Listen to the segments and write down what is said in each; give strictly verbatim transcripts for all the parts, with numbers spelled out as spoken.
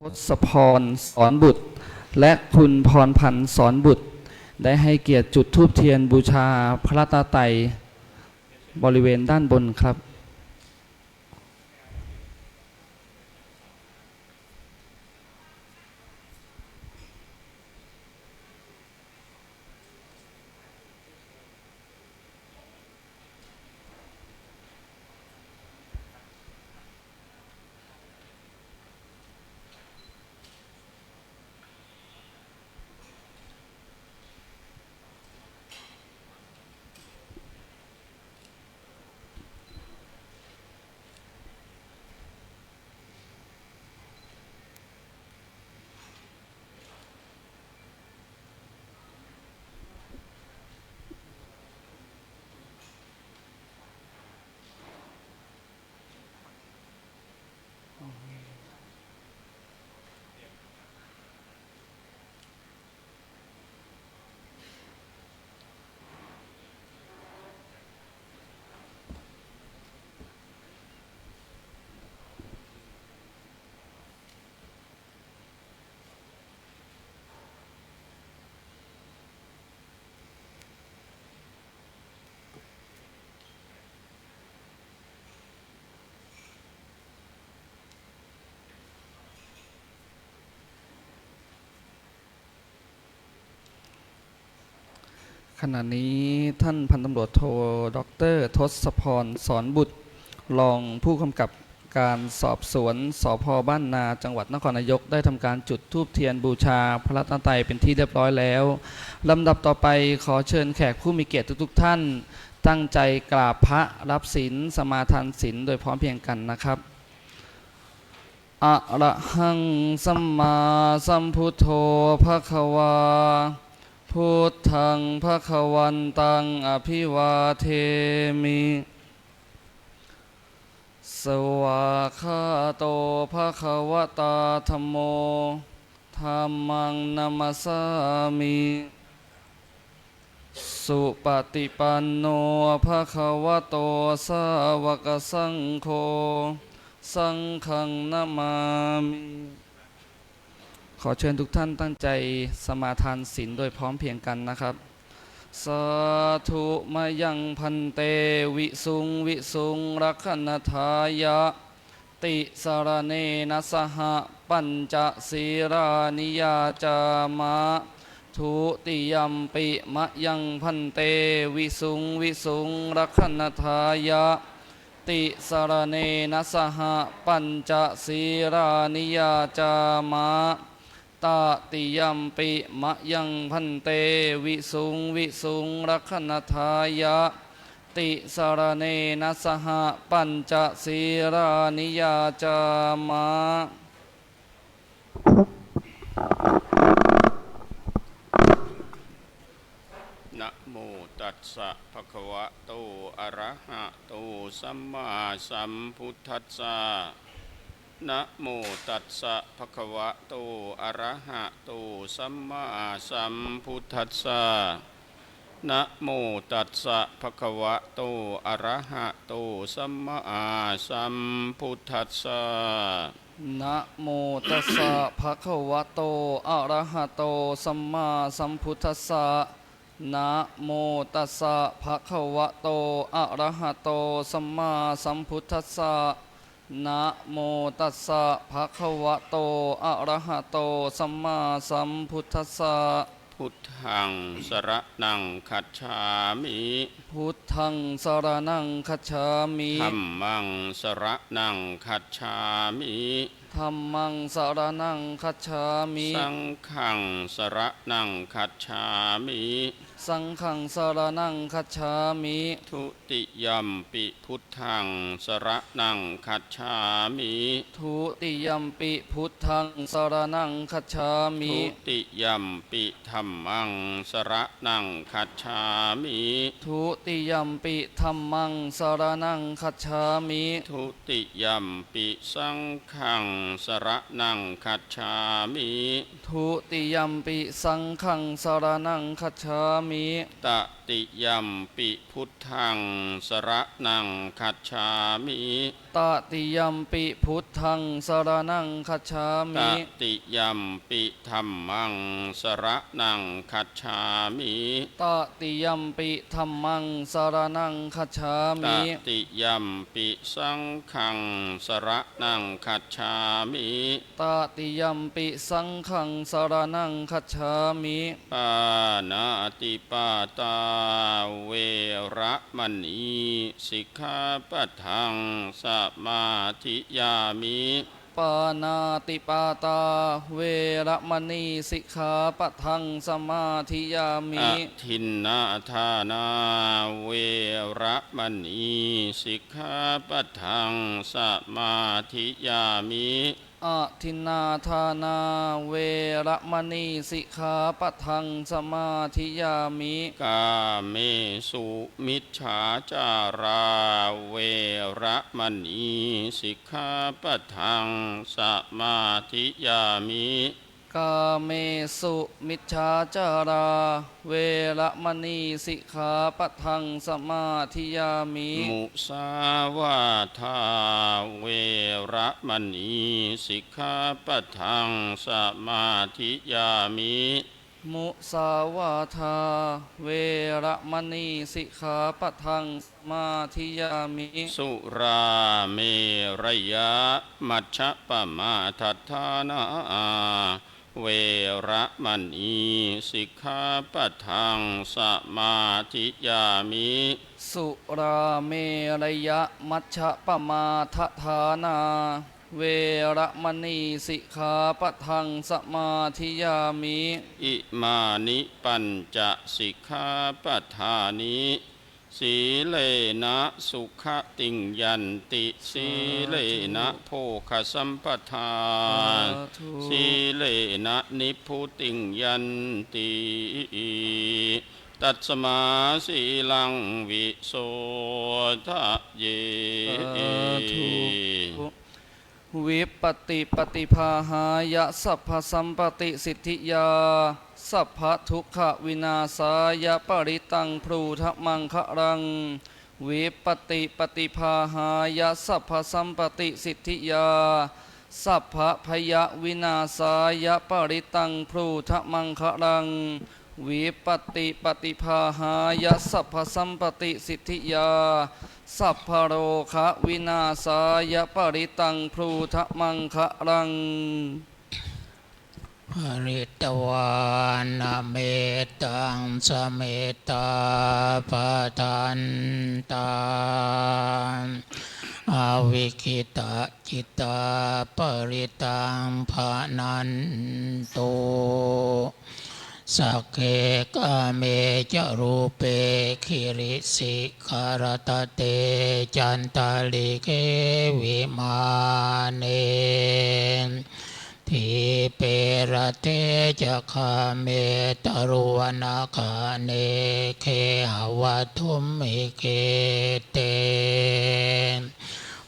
ทศพร สอนบุตร และคุณพรพันธ์ สอนบุตร ได้ให้เกียรติจุดธูปเทียนบูชาพระรัตนตรัยบริเวณด้านบนครับขณะนี้ท่านพันตำรวจโท ด็อกเตอร์ ทศพร สอนบุตร รองผู้กำกับการสอบสวน สภ.บ้านนา จังหวัดนครนายก ได้ทำการจุดธูปเทียนบูชาพระรัตนตรัยเป็นที่เรียบร้อยแล้ว ลำดับต่อไปขอเชิญแขกผู้มีเกียรติทุกๆท่าน ตั้งใจกราบพระ รับศีล สมาทานศีลโดยพร้อมเพรียงกันนะครับ Arahaṃ sammāsambuddho bhagavā, buddhaṃ bhagavantaṃ abhivādemi. Svākkhāto bhagavatā dhammo, dhammaṃ namassāmi. Supaṭipanno bhagavato sāvakasaṅgho, saṅghaṃ namāmi. ขอเชิญทุกท่านตั้งใจสมาทานศีลโดยพร้อมเพรียงกันนะครับ Sādhu mayaṃ bhante visuṃ visuṃ rakkhaṇatthāya tisaraṇena saha pañca sīlāni yācāma. Dutiyampi mayaṃ bhante visuṃ visuṃ rakkhaṇatthāya tisaraṇena saha pañca sīlāni yācāma. Tatiyampi mayaṃ bhante visuṃ visuṃ rakkhaṇatthāya tisaraṇena saha pañca sīlāni yācāma. Namo tassa bhagavato arahato sammāsambuddhassa. Namo tassa bhagavato arahato sammāsambuddhassa. Namo tassa bhagavato arahato sammāsambuddhassa. Namo tassa bhagavato arahato sammāsambuddhassa. Namo tassa bhagavato arahato sammāsambuddhassa. Namo tassa bhagavato arahato sammāsambuddhassa. Buddhaṃ saraṇaṃ gacchāmi. Buddhaṃ saraṇaṃ gacchāmi. Dhammaṃ saraṇaṃ gacchāmi. Dhammaṃ saraṇaṃ gacchāmi. Saṅghaṃ saraṇaṃ gacchāmi. Saṅghaṃ saraṇaṃ gacchāmi. Dutiyampi buddhaṃ saraṇaṃ gacchāmi. Dutiyampi buddhaṃ saraṇaṃ gacchāmi. Dutiyampi dhammaṃ saraṇaṃ gacchāmi. Dutiyampi dhammaṃ saraṇaṃ gacchāmi. Dutiyampi saṅghaṃ saraṇaṃ gacchāmi. Dutiyampi saṅghaṃ saraṇaṃ gacchāmi. Tatiyampi buddhaṃ saraṇaṃ gacchāmi. Tatiyampi buddhaṃ saraṇaṃ gacchāmi. Tatiyampi dhammaṃ saraṇaṃ gacchāmi. Tatiyampi dhammaṃ saraṇaṃ gacchāmi. Tatiyampi saṅghaṃ saraṇaṃ gacchāmi. Tatiyampi saṅghaṃ saraṇaṃ gacchāmi. Pāṇātipātā veramaṇī sikkhāpadaṃ samādiyāmi. Pāṇātipātā veramaṇī sikkhāpadaṃ samādiyāmi. Adinnādānā veramaṇī sikkhāpadaṃ samādiyāmi. Adinnādānā veramaṇī sikkhāpadaṃ samādiyāmi. Kāmesu micchācārā veramaṇī sikkhāpadaṃ samādiyāmi. Kāmesu micchācārā veramaṇī sikkhāpadaṃ samādiyāmi. Musāvādā veramaṇī sikkhāpadaṃ samādiyāmi. Musāvādā veramaṇī sikkhāpadaṃ samādiyāmi. Surāmerayamajjapamādaṭṭhānā veramaṇī sikkhāpadaṃ samādiyāmi. Surāmerayamajjapamādaṭṭhānā veramaṇī sikkhāpadaṃ samādiyāmi. Imāni pañca sikkhāpadāni. Sīlena sugatiṃ yanti, sīlena bhogasampadā, sīlena nibbutiṃ yanti. Tasmā sīlaṃ visodhaye. Vipattipaṭibāhāya sabbasampattisiddhiyā sabbadukkhavināsāya parittaṃ brūtha maṅgalaṃ. Vipattipaṭibāhāya sabbasampattisiddhiyā sabbabhayavināsāya parittaṃ brūtha maṅgalaṃ. Vipattipaṭibāhāya sabbasampattisiddhiyā sabbarogavināsāya parittaṃ brūtha maṅgalaṃ. Pharitvāna mettaṃ samettā bhadantā avikkhittacittā parittaṃ bhaṇantu. Sagge kāme ca rūpe girisikharataṭe cantalikkhe vimāne dīpe raṭṭhe ca gāme taruvanagahane gehavatthumhi khette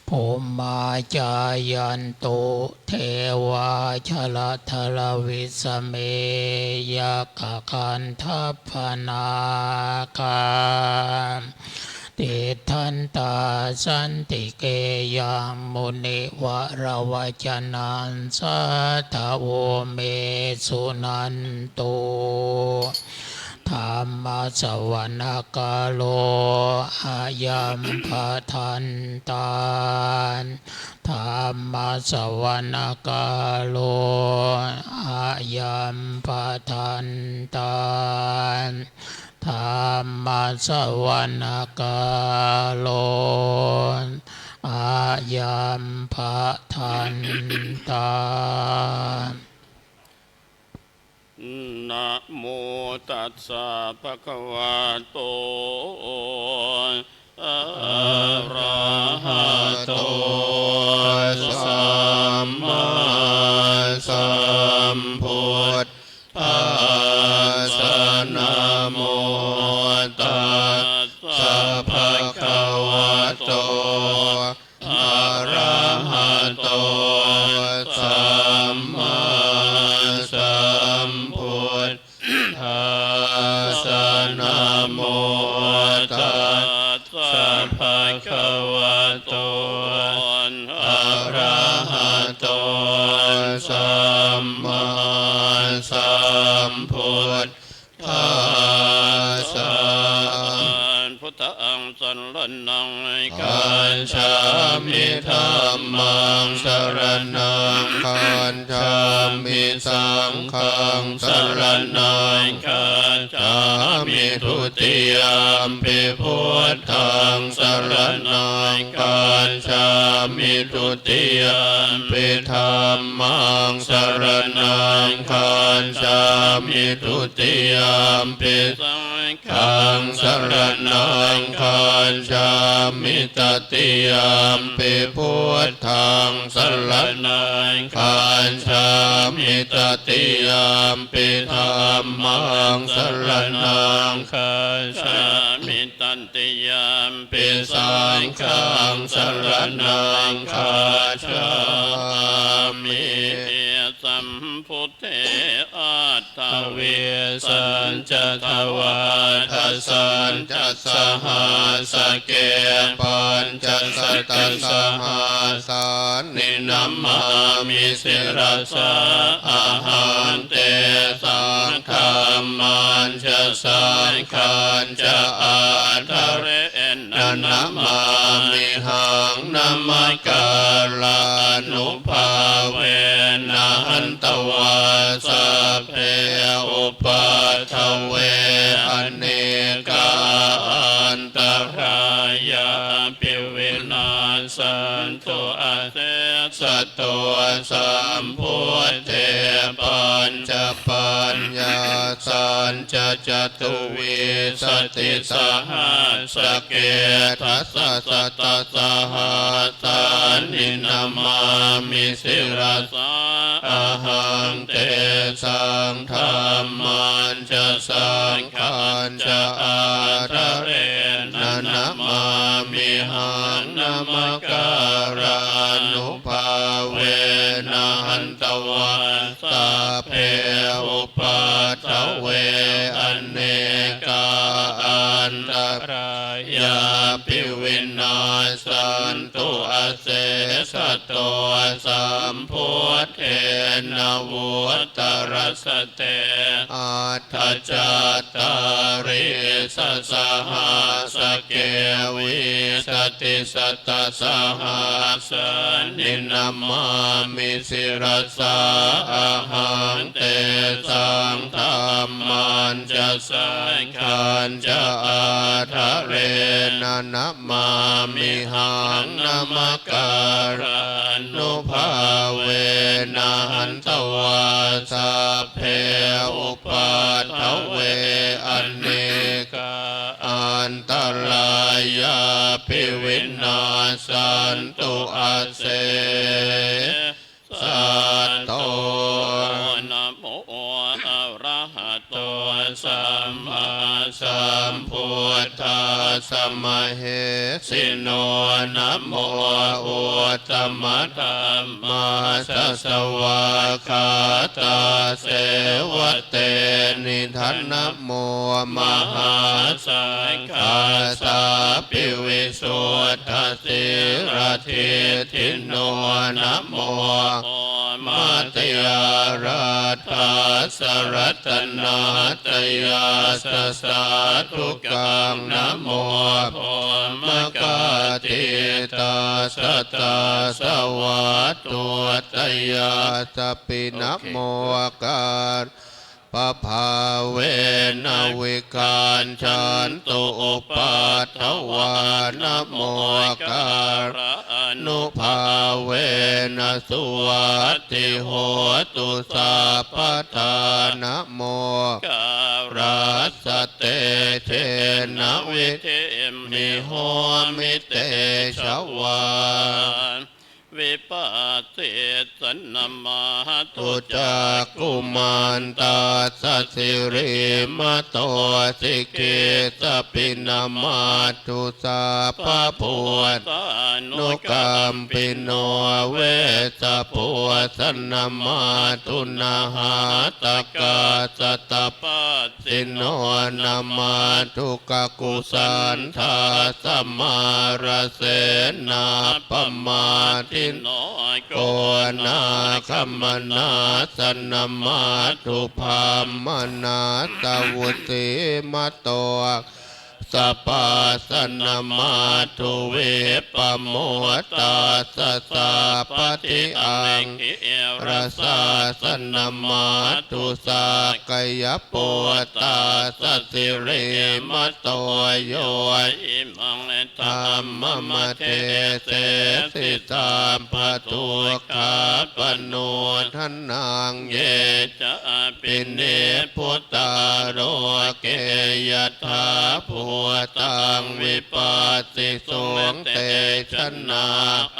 bhummā cāyantu devā jalathalavisame yakkhagandhabbanāgā tiṭṭhantā santike yaṃ munivaravacanaṃ sādhavo me suṇantu. Dhammassavanakālo ayambhadantā. Dhammassavanakālo ayambhadantā. Dhammassavanakālo ayambhadantā. Namo tassa bhagavato arahato sammāsambuddhassa. Namo tassa bhagavato arahato sammāsambuddhassa. Namo tassa bhagavato Buddhaṃ saraṇaṃ gacchāmi. Dhammaṃ saraṇaṃ gacchāmi. Saṅghaṃ saraṇaṃ gacchāmi. Dutiyampi buddhaṃ saraṇaṃ gacchāmi. Dutiyampi dhammaṃ saraṇaṃ gacchāmi. Dutiyampi saṅ ghaṃ saraṇaṃ gacchāmi. Tatiyampi buddhaṃ saraṇaṃ gacchāmi. Tatiyampi dhammaṃ saraṇaṃ gacchāmi. Tatiyampi saṅghaṃ saraṇaṃ gacchāmi. Sambuddhe aṭ ṭhavīsañca dvādasañca sahassake pañcasatasahassāni namāmi sirasā ahaṃ. Tesaṃ dhammañca saṅghañca ādarena namāmihaṃ. Namakārānubhāvena hantvā sabbe upaddave anekā antarāyāpi vinassantu asesato. Sambuddhe pañcapaññāsañca catuvīsatisahassake dasasatasahassāni namāmi sirasā ahaṃ. Tesaṃ dhammañca saṅghañca ādarena namāmihaṃ. Namakārānubhāvena hantvā sabbe upaddave anekā antarāyāpi vinassantu asesato. Sambuddhe navuttarasate aṭ ṭhacattālīsasahassake vīsatisatasahassāni namāmi sirasā ahaṃ. Tesaṃ dhammañca saṅghañca ādarena namāmihaṃ. Namakārānubhāvena hantvā sabbe upaddave anekā antarāyāpi vinassantu asesato. Namo arahato sammāsambuddhassa mahesino. Namo uttamadhammassa svākkhātasseva tenidha. Namo mahāsaṅghassāpi visuddhasīladiṭṭhino. Namo omātyāraddhassa ratanattayassa sādhukaṃ. Namo brahmakātītassa tassa vatthuttayassapi. Namo kar pabhāvena vigacchantu upaddavā. Namo kārānubhāvena suvatthi hotu sabbadā. Namo kārassa tejena vidhimhi homi tejavā. Vipassissa namatthu cakkhumantassa sirīmato. Sikhīssapi namatthu sabbabuddhānukampino. Vessabhussa namatthu nhātakassa tapas sino. Namatthu kakusandhassa mārasenāpamātino. Konāgamanassa namatthu brāhmaṇassa vusīmato. sabbāsanamāthu vippamuttassa sabbadhi aṅgīrasāsanamāthu sakyaputtassa sirīmato yo imaṃ dhammamadesesi sabbadukkhāpanūdanaṃ ye cāpi nibbutā loke yathābhūtaṃ vipassisuṃ te janā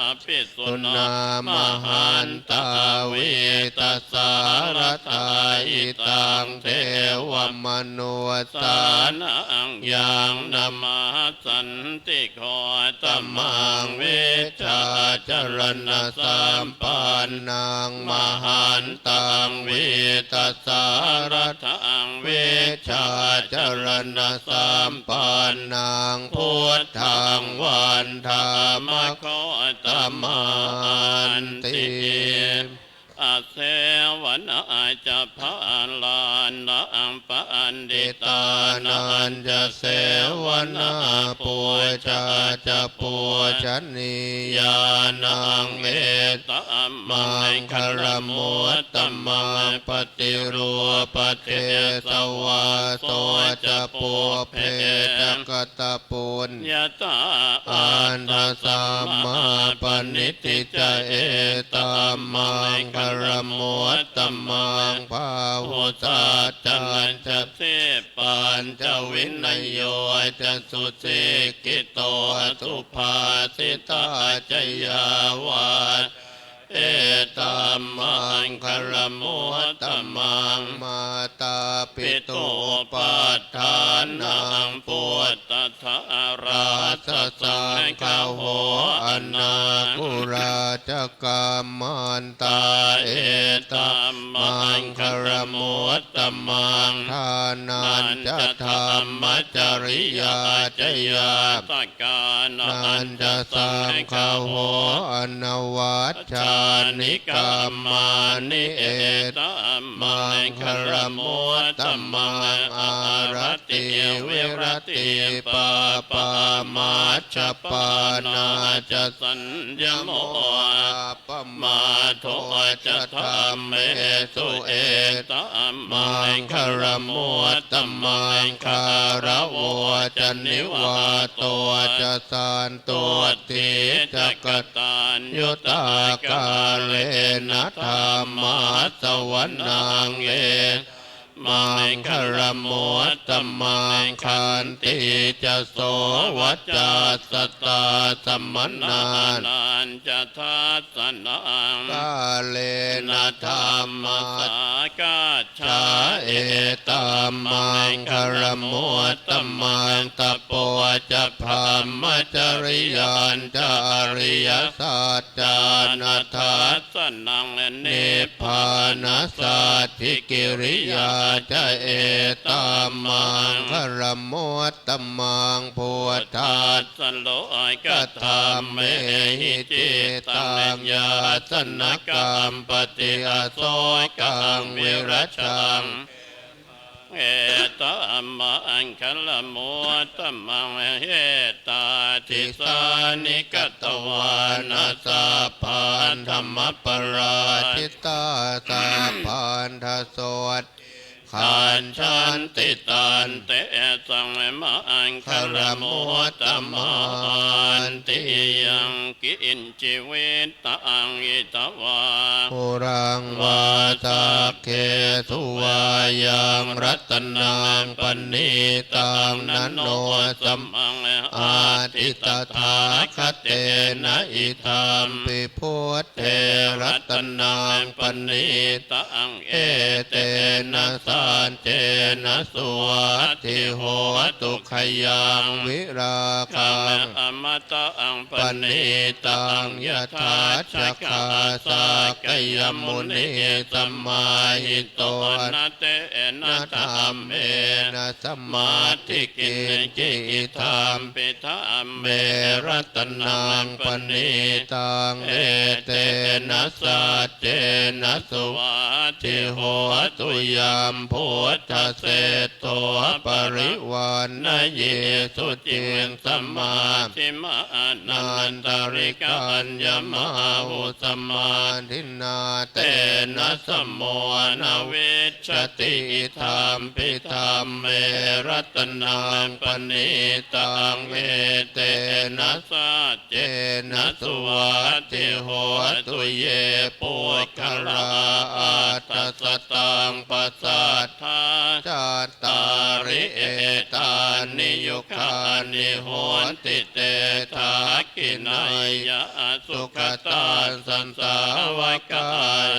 apisuṇā mahantā vītasāradā itaṃ devamanussānaṃ yaṃ namas santi Gotamaṃ vijjācaraṇasampannaṃ mahantaṃ vītasāradā vijjācaraṇasampannaṃ buddhaṃ vandāma Gotamanti. Asevanā ca bālānaṃ paṇḍitānañca sevanā pūjā ca pūjanīyānaṃ etammaṅgalamuttamaṃ. Paṭirūpadesavāso ca pubbe ca katapuññatā attasammāpaṇidhi ca etammaṅgalamuttamaṃ. Bāhusaccañca sippañca vinayo ca susikkhito subhāsitā ca yā vā etammaṅgalamuttamaṃ. Mātāpituupaṭṭhānaṃ puttadārassa saṅgaho anākulā ca kammantā etammaṅgalamuttamaṃ. Dānañca dhammacariyā ca ñātakānañca saṅgaho anavajjāni kammāni etammaṅgalamuttamaṃ. Āratī viratī pāpā majjapānā ca saññamo appamādo ca dhammesu etammaṅgalamuttamaṃ. Gāravo ca nivāto ca santuṭṭhī ca kataññutā kālena dhammassavanaṃ e maṅgalamuttamaṃ. Khantī ca sovacassatā samaṇānañca dassanaṃ kālena dhammasākacchā etammaṅgalamuttamaṃ. Tapo ca brahmacariyañca ariyasaccāna dassanaṃ nibbānasacchikiriyā ca etammaṅgalamuttamaṃ. Phuṭṭhassa lokadhammehi cittaṃ yassa na kampati asokaṃ virajaṃ etammaṅgalamuttamaṃ. Etādisāni katvāna sabbatthamaparājitā sabbattha sotthiṃ gacchanti tantesaṃ maṅgalamuttamanti. Yaṅkiñci vittaṃ idha vā huraṃ vā saggesu vā yaṃ ratanaṃ paṇītaṃ na no samaṃ atthi tathāgatena idampi buddhe ratanaṃ paṇītaṃ etena saccena suvatthi hotu. Khayaṃ virāgaṃ amataṃ paṇītaṃ yadajjhagā sakyamunī samāhito na tena dhammena samatthi kiñci idampi dhamme ratanaṃ paṇītaṃ etena saccena suvatthi hotu. Yambuddhaseṭṭho so parivaṇṇayī suciṃ, samādhimānantarikaññamāhu, samādhinā tena samo na vijjati. Idampi dhamme ratanaṃ paṇītaṃ, etena saccena suvatthi hotu. Ye puggalā aṭṭha sataṃ pasaṭṭhā, cattāri etāni yugāni honti, te dakkhiṇeyyā sugatassa sāvakā,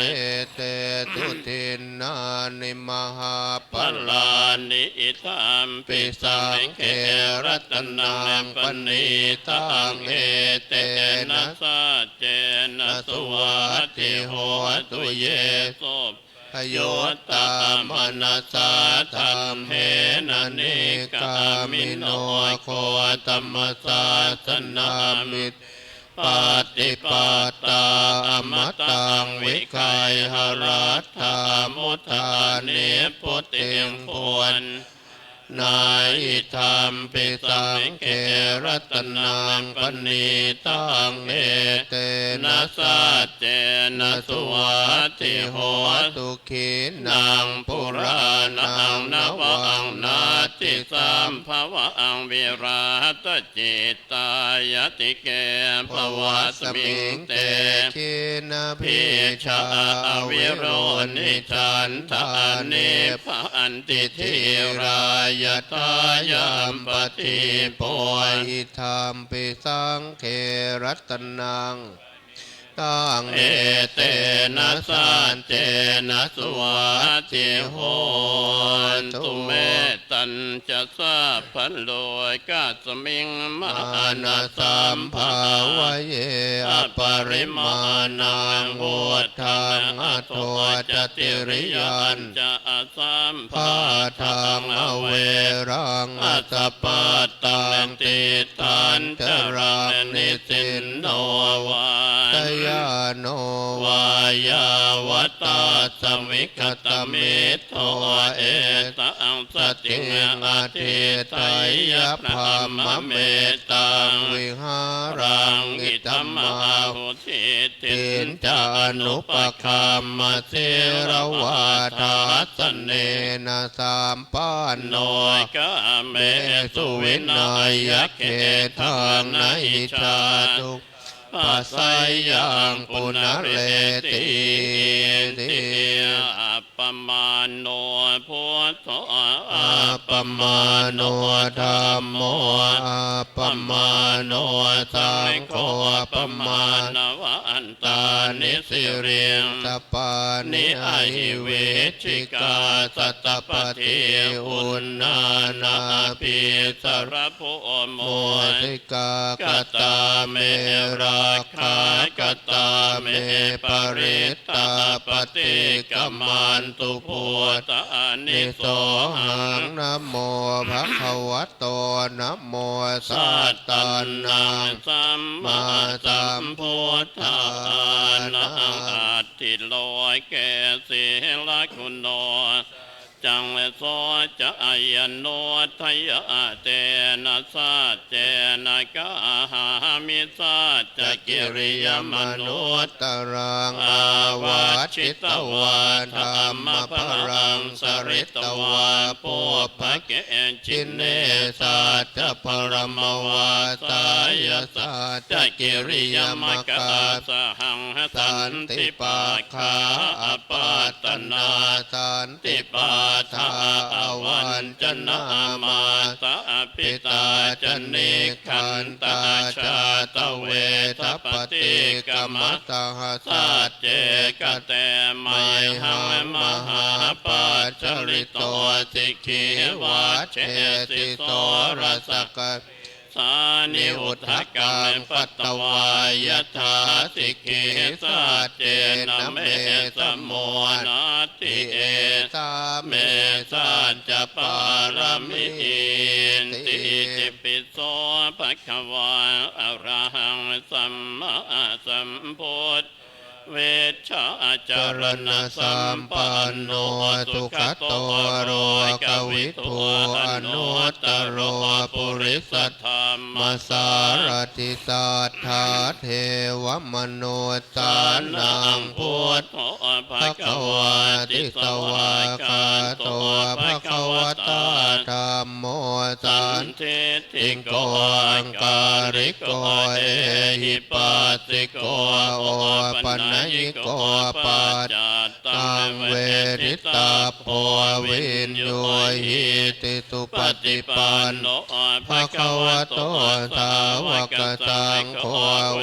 etesu dinnāni mahapphalāni. Idampi saṅghe ratanaṃ paṇītaṃ, etena saccena suvatthi hotu. Ye suppayuttā manasā daḷhena, nikkāmino gotamasāsanamhi, pattipattā amataṃ vigayha, laddhā mudhā nibbutiṃ bhuñjamānā. Idampi saṅghe ratanaṃ paṇītaṃ, etena saccena suvatthi hotu. Khīṇaṃ purāṇaṃ navaṃ natthi sambhavaṃ, virātacittāyatike bhavasmiṃ, te khīṇabījā avirūḷhichandā, nibbanti dhīrā yathāyampadīpo. Idampi saṅghe ratanaṃ taṃ, etena saccena suvatthi hotu. Mettañca sabbalokasmiṃ mānasambhāvaye aparimāṇaṃ, uddhaṃ adho ca tiriyañca asambādhaṃ averaṃ asapattaṃ. Tiṭṭhañcaraṃ nisinno vā sayāno vā yāvatassa vigatamiddho, etaṃ satiṃ adhiṭṭheyya brahmametaṃ vihāraṃ idhamāhu. Diṭṭhiñca anupagamma sīlavā dassanena sampanno, kāmesu vineyya gedhaṃ na hi jātu gabbhaseyyaṃ punaretīti. Appamāṇo buddho appamāṇo dhammo appamāṇo saṅgho, pamāṇavantāni siriṃsapāni ahi vicchikā satapadī uṇṇānābhī sarabū mūsikā. Katā me rakkhā katā me parittā, paṭikkamantu bhūtāni sohaṃ. Namo bhagavato namo sattannaṃ sammāsambuddhānaṃ. Atthi loke sīlaguṇo saccaṃ, so ca ayanuddayā, tena saccena kāhāmi saccakiriyamanuttaraṃ. Āvajjitvā dhammabalaṃ saritvā pubbake jine saccabalamavassāya saccakiriyamakāsahaṃ. Santi pakkhā apattanā santi pādā avañcanā, mātā pitā ca nikkhantā jātaveda paṭikkama. Saha sacce kate mayhaṃ mahāpajjalito sikhī vajjesi soḷasa sāni udakaṃ patvā yathā sikhī. Saccena me samo natthi esā me saccapāramīti. Itipi so bhagavā arahaṃ sammāsambuddho vijjācaraṇasampanno sugato lokavidū anuttaro purisadammasārathi satthā devamanussānaṃ buddho bhagavāti. Svākkhāto bhagavatā dhammo sandiṭṭhiko akāliko ehipassiko opanayiko paccattaṃ veditabbo viññūhīti. Supaṭipanno bhagavato sāvakasaṅgho,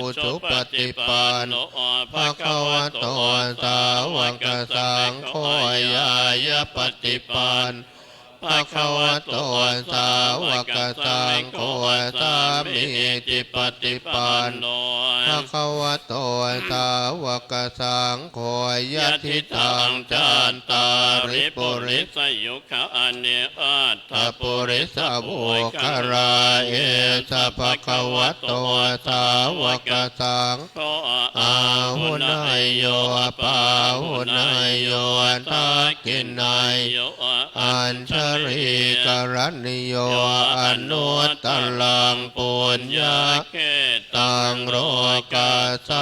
ujupaṭipanno bhagavato sāvakasaṅgho, ñāyapaṭipanno bhagavato sāvakasaṅgho, sāmīcipaṭipanno bhagavato sāvakasaṅgho, yadidaṃ cattāri purisayugāni aṭṭha purisapuggalā, esa bhagavato sāvakasaṅgho, āhuneyyo pāhuneyyo dakkhiṇeyyo añjalikaraṇīyo anuttaraṃ puññakkhettaṃ lokassāti.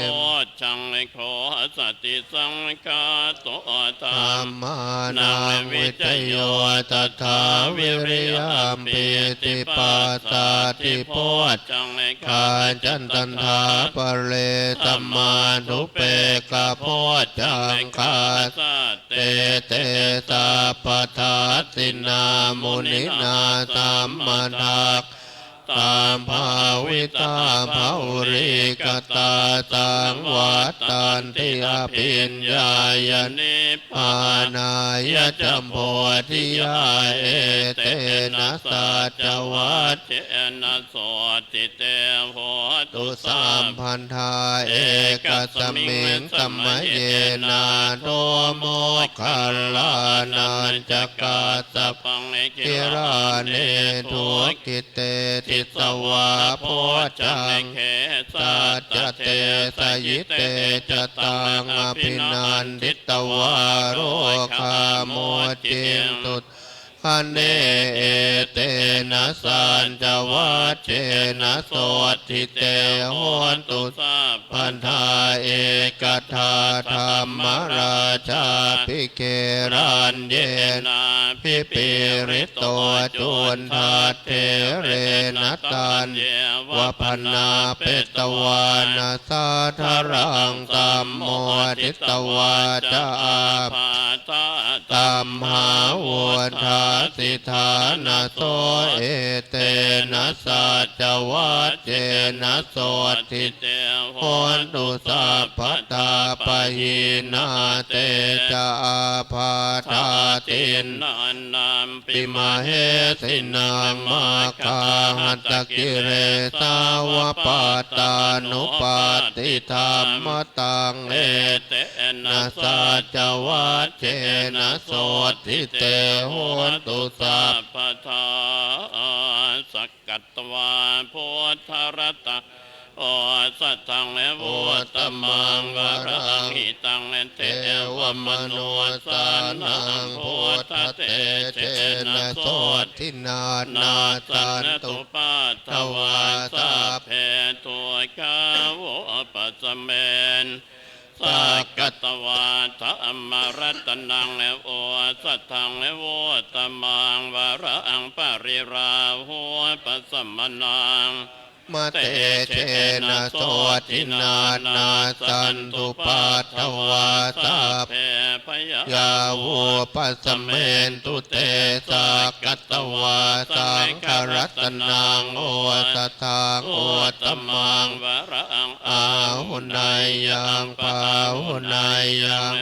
Bojjhaṅgo satisaṅkhāto dhammānaṃ vicayo tathā, viriyampītipassaddhi bojjhaṅgā ca tathāpare, samādhupekkhabojjhaṅgā sattete sabbadassinā muninā sammadakkhātā bhāvitā bahulīkatā saṃvattanti abhiññāya nibbānāya ca bodhiyā. Etena saccavajjena sotthi te hotu sabbadā. Ekasmiṃ samaye nātho moggallānañca kassapaṃ gilāne dukkhite disvā bojjhaṅge satta desayi. Te ca taṃ abhinanditvā rogā mucciṃsu taṅkhaṇe. Etena saccavajjena sotthi te hotu sabbadā. Ekadā dhammarājāpi gelaññenābhipīḷito cundattherena taññeva bhaṇāpetvāna sādaraṃ sammoditvā ca ābādhā tamhā vuṭṭhāsi ṭhānaso. Etena saccavajjena sotthi te hotu sabbadā. Pahīnā te ca ābādhā tiṇṇannampi mahesinaṃ maggāhatakilesā va pattānuppattidhammataṃ. Etena saccavajjena sotthi te hotu sabbadā. Sakkatvā buddharatanaṃ osathaṃ uttamaṃ varaṃ hitaṃ devamanussānaṃ buddhatejena sotthinā nassantupaddavā sabbe dukkhā vūpasamentu. Sakkatvā dhammaratanaṃ osathaṃ uttamaṃ varaṃ pariḷāhūpasamanaṃ dhammātejena sotthinā nassantupaddavā sabbe bhayā vūpasamentu te. Sakkatvā saṅgharatanaṃ osathaṃ uttamaṃ varaṃ āhuneyyaṃ pāhuneyyaṃ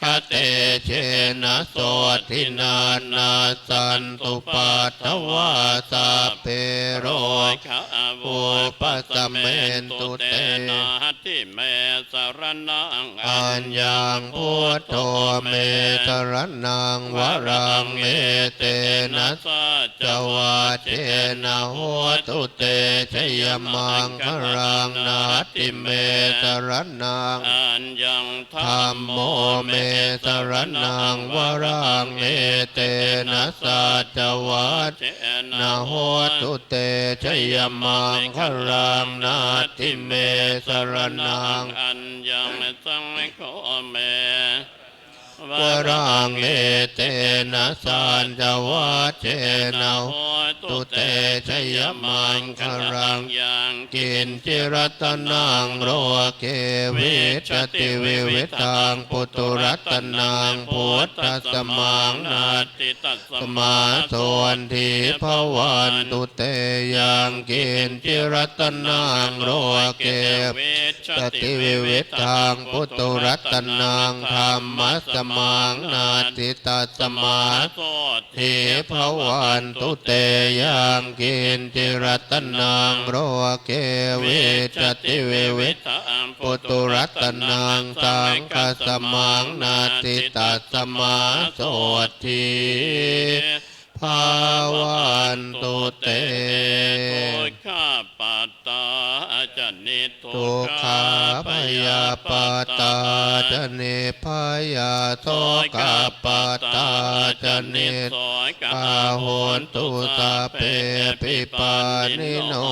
Sabbadosānukampānaṃ tejena sotthinā nassantupaddavā sabbe rogā vūpasamentu te. Natthi me saraṇaṃ aññaṃ, buddho me saraṇaṃ varaṃ, etena saccavajjena hotu te jayamaṅgalaṃ. Natthi me saraṇaṃ aññaṃ, dhammo me saraṇaṃ varaṃ, etena saccavajjena hotu te jayamaṅgalaṃ. Natthi me saraṇaṃ aññaṃ, saṅgho me varaṃ, etena saccavajjena hotu te jayamaṅgalaṃ. Yaṅkiñci ratanaṃ loke vijjati vividhaṃ puthu, ratanaṃ buddhasamaṃ natthi, tasmā sotthī bhavantu te. Yaṅkiñci ratanaṃ loke vijjati vividhaṃ puthu, ratanaṃ dhammasamaṃ natthi, tasmā sotthī bhavantu te. Yaṅkiñci ratanaṃ loke vijjati vividhaṃ puthu, ratanaṃ saṅghasamaṃ natthi, tasmā sotthī bhavantu te. Dukkhappattā ca niddukkhā, bhayappattā ca nibbhayā, sokappattā ca nissokā, hontu sabbepi pāṇino.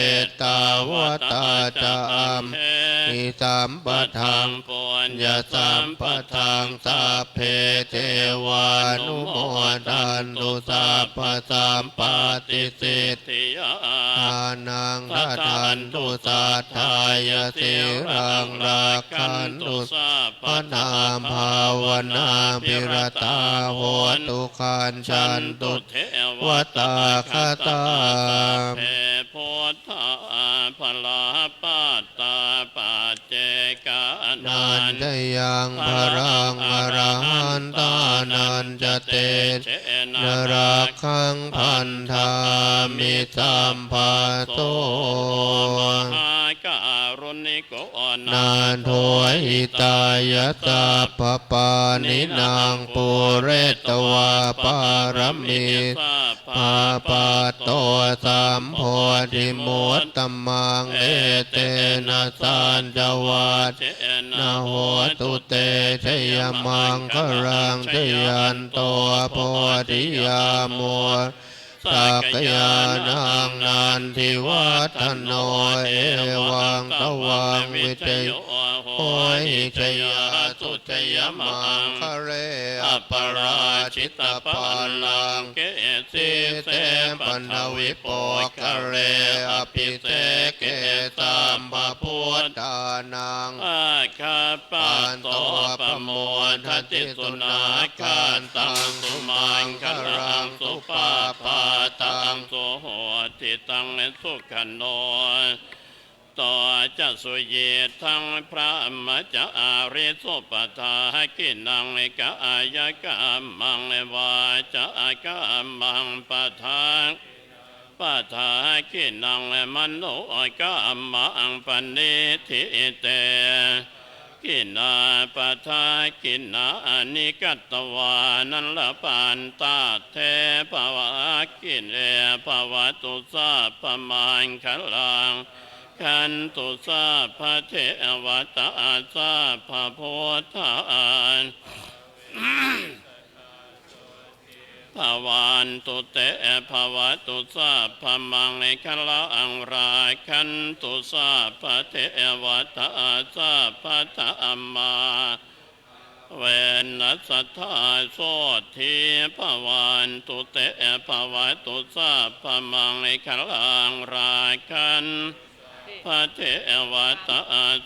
Ettāvatā ca amhehi sambhataṃ puññasampadaṃ, sabbe devānumodantu sabbasampattisiddhiyā. Dānaṃ dadantu saddhāya, sīlaṃ rakkhantu sabbadā, bhāvanābhiratā hontu, gacchantu devatāgatā. Sabbe buddhā balappattā paccekānañca yaṃ balaṃ, arahantānañca tejena rakkhaṃ bandhāmi sabbaso. Mahākāruṇiko nātho hitāya sabbapāṇinaṃ, pūretvā pāramī sabbā patto sambodhimuttamaṃ, etena saccavajjena hotu te jayamaṅgalaṃ. Jayanto bodhiyā mūle sakyānaṃ nandivaḍḍhano, evaṃ tvaṃ vijayo hohi jayassu jayamaṅgale, aparājitapallaṅke sīse paṭhavipokkhare, abhiseke sabbabuddhānaṃ aggappatto pamodati. Sunakkhattaṃ sumaṅgalaṃ supabhātaṃ suhuṭṭhitaṃ, sukhaṇo sumuhutto ca suyiṭṭhaṃ brahmacārisu, padakkhiṇaṃ kāyakammaṃ vācākammaṃ padakkhiṇaṃ, padakkhiṇaṃ manokammaṃ paṇidhī te dakkhiṇā padakkhiṇāni katvāna labhantatthe padakkhiṇe. Bhavatu sabbamaṅgalaṃ, rakkhantu sabbadevatā, sabbabuddhā bhavantu te. Bhavatu sabbamaṅgalaṃ, rakkhantu sabbadevatā, sabbadhammānubhāvena sadā sotthī bhavantu te. Bhavatu sabbamaṅgalaṃ, rakkhantu sabbadevatā,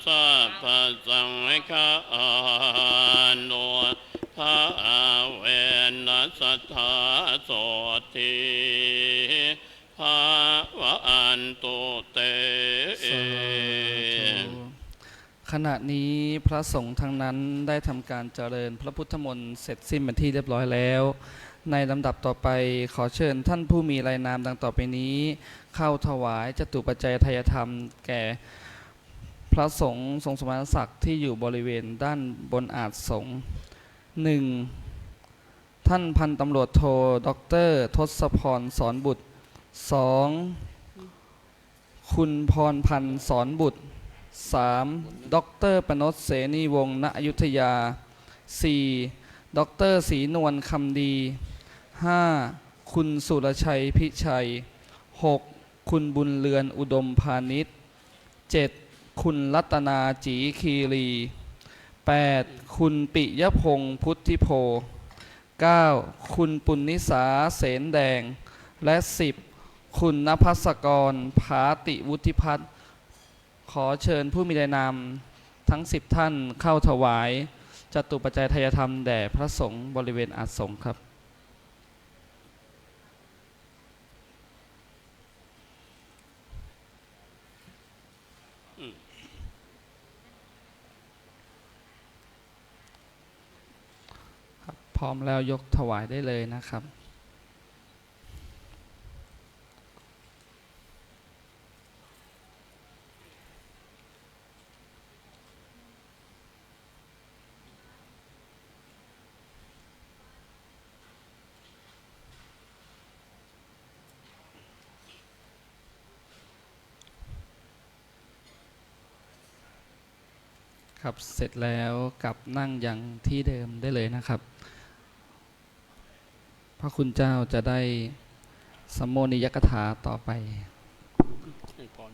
sabbasaṅghānubhāvena sadā sotthī bhavantu te. Sādhu. ขณะนี้พระสงฆ์ทั้งนั้นได้ทำการเจริญพระพุทธมนต์เสร็จสิ้นเป็นที่เรียบร้อยแล้ว ในลำดับต่อไปขอเชิญท่านผู้มีรายนามดังต่อไปนี้ เข้าถวายจตุปัจจัยทายธรรมแก่พระสงฆ์ทรงสมณศักดิ์ที่อยู่บริเวณด้านบนอาสน์สงฆ์ หนึ่ง ท่านพันตำรวจโท ด็อกเตอร์ ทศพร สอนบุตร สอง คุณพรพันธ์ สอนบุตร สาม ด็อกเตอร์ ประณต เสนีวงศ์ ณ อยุธยา สี่ ด็อกเตอร์ ศรีนวล คำดี ห้า คุณสุรชัย พิชัย หก คุณบุญเรือน อุดมพานิช เจ็ด คุณรัตนา จีคีรี แปด คุณปิยพงษ์ พุทธิโพ เก้า คุณปุณณิสา เสนแดง และ สิบ คุณนภัสกร ภาติวุฒิพัฒน์ ขอเชิญผู้มีรายนามทั้ง สิบ ท่านเข้าถวายจตุปัจจัยทายธรรมแด่พระสงฆ์บริเวณอาสน์สงฆ์ครับ อืม ครับ พร้อมแล้วยกถวายได้เลยนะครับ ครับ เสร็จแล้วกลับนั่งยังที่เดิมได้เลยนะครับ พระคุณเจ้าจะได้สัมโมทนียกถาต่อไป ให้พร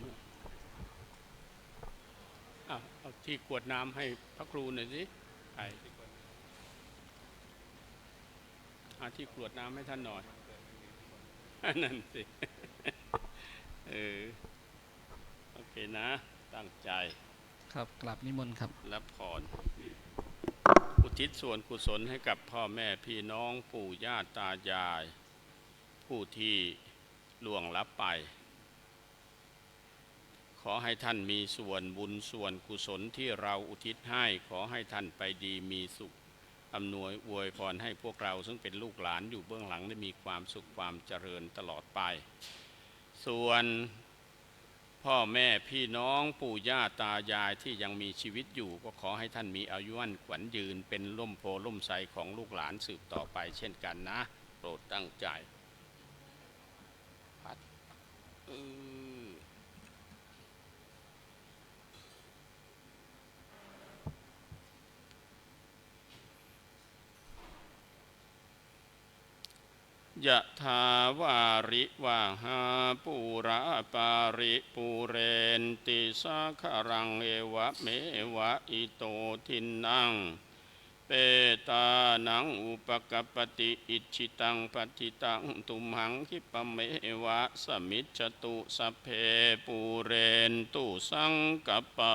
อ่ะ เอาที่กรวดน้ำให้พระครูหน่อยสิ ใคร หาที่กรวดน้ำให้ท่านหน่อย นั่นสิ เออ โอเคนะ ตั้งใจ ครับ กราบนิมนต์ครับ รับพร อุทิศส่วนกุศลให้กับพ่อแม่พี่น้องปู่ย่าตายาย ผู้ที่ล่วงลับไป ขอให้ท่านมีส่วนบุญส่วนกุศลที่เราอุทิศให้ ขอให้ท่านไปดีมีสุข อำนวยอวยพรให้พวกเราซึ่งเป็นลูกหลานอยู่เบื้องหลังได้มีความสุขความเจริญตลอดไป ส่วนพ่อแม่พี่น้องปู่ย่าตายายที่ยังมีชีวิตอยู่ ก็ขอให้ท่านมีอายุมั่นขวัญยืน เป็นร่มโพธิ์ร่มไทรของลูกหลานสืบต่อไปเช่นกันนะ โปรดตั้งใจ พัด เออ Yathā vārivahā pūrā paripūrenti sāgaraṃ, evameva ito dinnaṃ petānaṃ upakappati. Icchitaṃ patthitaṃ tumhaṃ khippameva samijjhatu, sabbe pūrentu saṅkappā,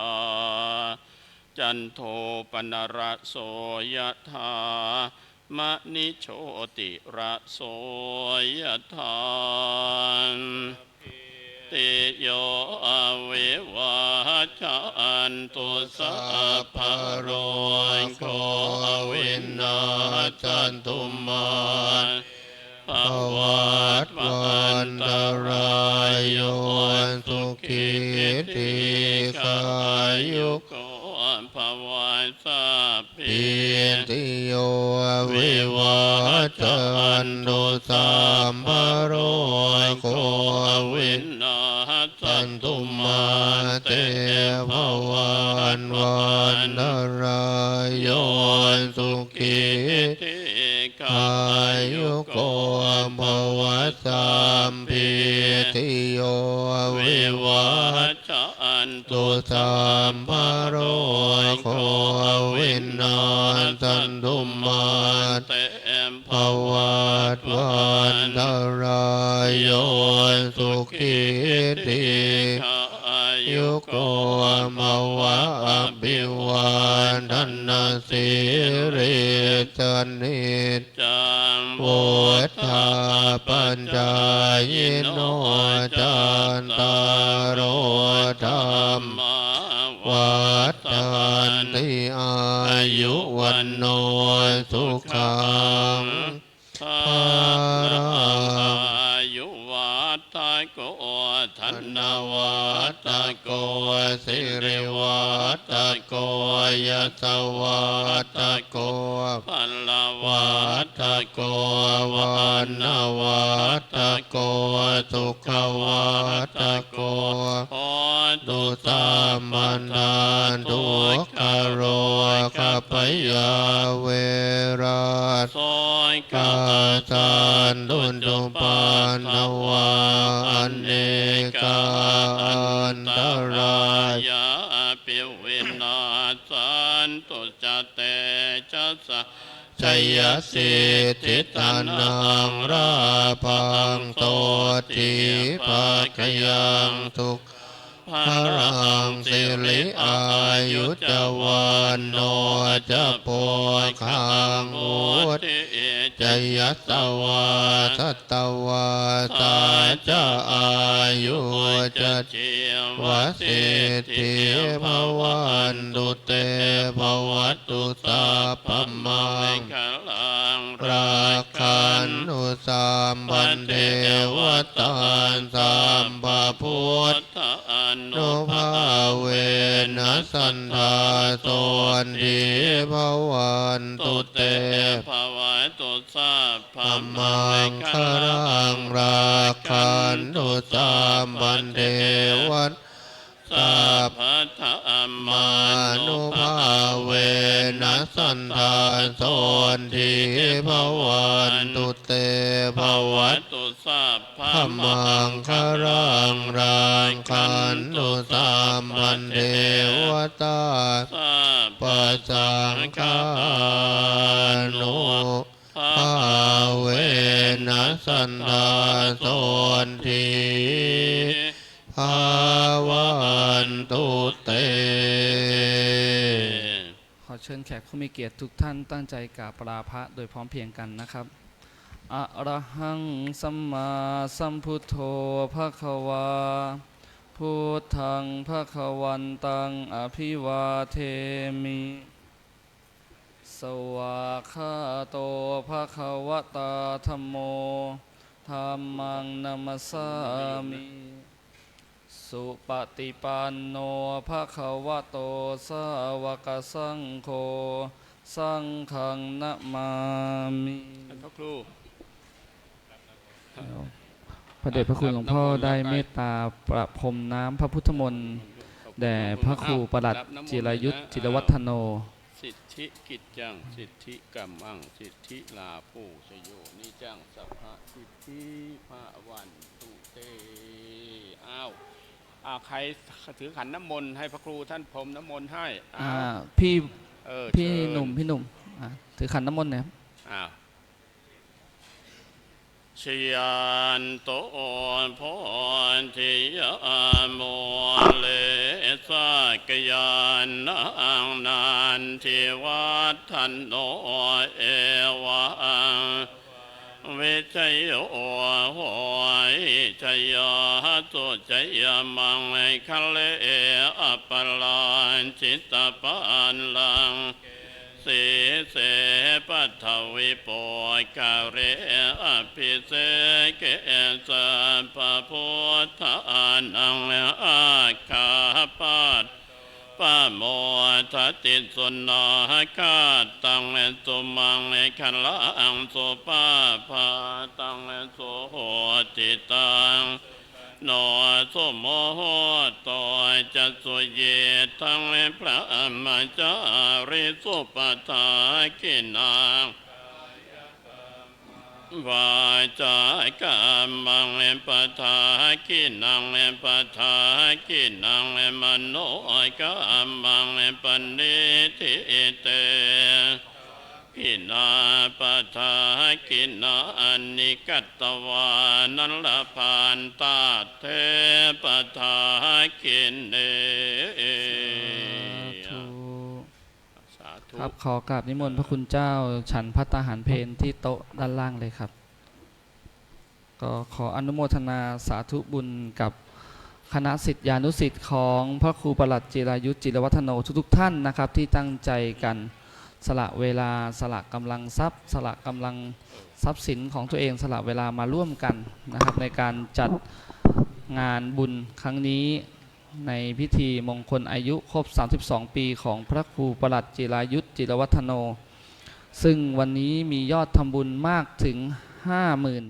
cando paṇṇaraso yathā, maṇi jotiraso yathā. Sabbītiyo vivajjantu, sabbarogo vinassatu, mā te bhavatvantarāyo, sukhī dīghāyuko bhava. Sabbītiyo vivajjantu, sabbarogo vinassatu, mā te bhavatvantarāyo, sukhī dīghāyuko bhava. Sabbītiyo vivajjantu, sabbarogo vinassatu, mā te bhavatvantarāyo, sukhī dīghāyuko bhava. Abhivādanasīlissa niccaṃ vuḍḍhāpacāyino, cattāro dhammā vaḍḍhan no sukhaṃ balaṃ. Āyuvaḍḍhako dhanavaḍḍhako sirivaḍḍhako yasavaḍḍhako balavaḍḍhako vaṇṇavaḍḍhako sukhavaḍḍhako hotu sabbadā. Dukkharogabhayā verā sokā sattu cupaddavā anekā antarāyāpi vinassantu ca tejasā. Jayasiddhi dhanaṃ lābhaṃ sotthi bhāgyaṃ sukhaṃ balaṃ siri āyu ca vaṇṇo ca bhogaṃ vuḍḍhī ca yasavā satavassā ca āyū ca jīvasiddhī bhavantu te. Bhavatu sabbamaṅgalaṃ rakkhantu sabbadevatā sabbabuddhānubhāvena sadā sotthī bhavantu te. Bhavatu sabbamaṅgalaṃ rakkhantu sabbadevatā sabbadhammānubhāvena sadā sotthī bhavantu te. Bhavatu sabbamaṅgalaṃ rakkhantu sabbadevatā sabbasaṅghānubhāvena sadā sotthī bhavantu te. ขอเชิญแขกผู้มีเกียรติทุกท่านตั้งใจกราบลาพระโดยพร้อมเพรียงกันนะครับ Arahaṃ sammāsambuddho bhagavā, buddhaṃ bhagavantaṃ abhivādemi. Svākkhāto bhagavatā dhammo, dhammaṃ namassāmi. Supaṭipanno bhagavato sāvakasaṅgho, saṅghaṃ namāmi. ท่านพระครู พระเดชพระคุณหลวงพ่อได้เมตตาประพรมน้ำพระพุทธมนต์แด่พระครูประหลัดจิรายุทธ จิรวัฒโน Siddhikiccaṃ siddhikammaṃ siddhilābho jayonijjaṃ sabbasiddhi bhavantu te. อ้าว อ่า ใครถือขันน้ำมนต์ให้พระครูท่านพรมน้ำมนต์ให้ อ่า อ้าว พี่ เออ พี่ เชิญ หนุ่ม พี่หนุ่ม อ่า ถือขันน้ำมนต์หน่อยครับ อ้าว Jayanto bodhiyā mūle sakyānaṃ nandivaḍḍhano, evaṃ vijayo hohi jayassu jayamaṅgale, aparājitapallaṅke sīse paṭhavipokkhare, abhiseke sabbabuddhānaṃ aggappatto pamodati. Sunakkhattaṃ sumaṅgalaṃ supabhātaṃ suhuṭṭhitaṃ, no sumuhutto ca suyiṭṭhaṃ brahmacārisu, padakkhiṇaṃ vācākammaṃ padakkhiṇaṃ, padakkhiṇaṃ manokammaṃ paṇidhī te dakkhiṇā, padakkhiṇāni katvāna labhantatthe padakkhiṇe. สาธุ สาธุ ครับ ขอกราบนิมนต์พระคุณเจ้าฉันภัตตาหารเพลที่โต๊ะด้านล่างเลยครับ ก็ขออนุโมทนาสาธุบุญกับคณะศิษยานุศิษย์ของพระครูประหลัดจิรายุทธ จิรวัฒโน ทุกๆท่านนะครับ ที่ตั้งใจกัน สละเวลา สละกำลังทรัพย์ สละกำลังทรัพย์สินของตัวเอง สละเวลามาร่วมกันนะครับ ในการจัดงานบุญครั้งนี้ ในพิธีมงคลอายุครบ สามสิบสอง ปีของพระครูประหลัดจิรายุทธจิรวัฒโน ซึ่งวันนี้มียอดทำบุญมากถึง ห้าหมื่น